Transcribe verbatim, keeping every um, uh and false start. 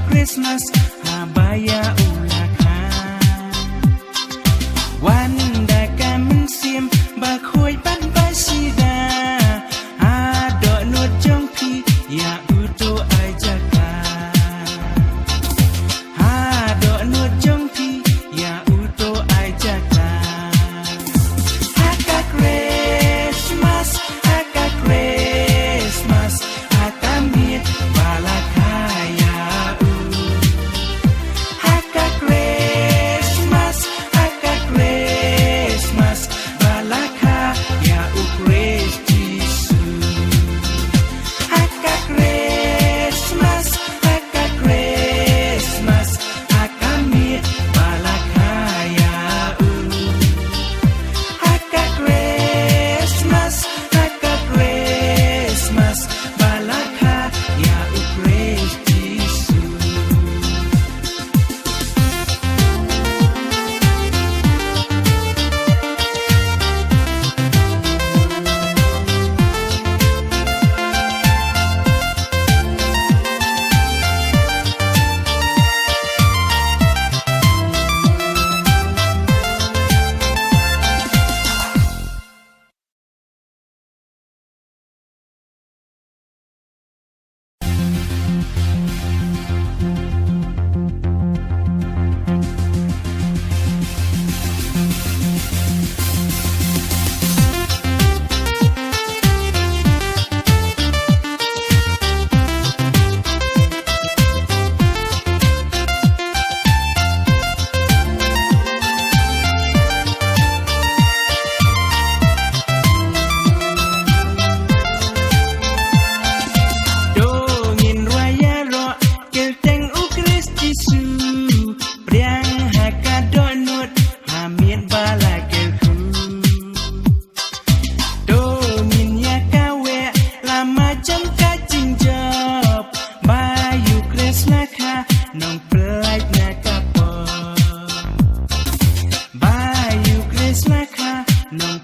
Christmas haba ïa u la kha. Wan da ka mynsiem bakhuid bad bashisha. Ha dohnud jong phi ïa u to ai jaka. Ha dohnud jong phi ïa u to ai jaka. Ha ka Christmas, ha ka Christmas, ha ka miet ba la kha ïa u. Ha ka Christmas, ha ka Christmas, ba la kha ïa u Khrist Jisu. Ha ka Christmas, ha ka Christmas, ha ka miet ba la kha ïa u. Ha ka Christmas, ha ka Christmas, ba la kha ïa u Khrist Jisu. To ngin rwai ïaroh kyrteng u Khrist Jisu, pdiang ha ka dohnud ha miet ba la kyrkhu. To ngin ïa kaweh lama jong ka jingjop, ba ïa u Khrist la kha nongpyllait na ka pop. Ba ïa u Khrist la kha nong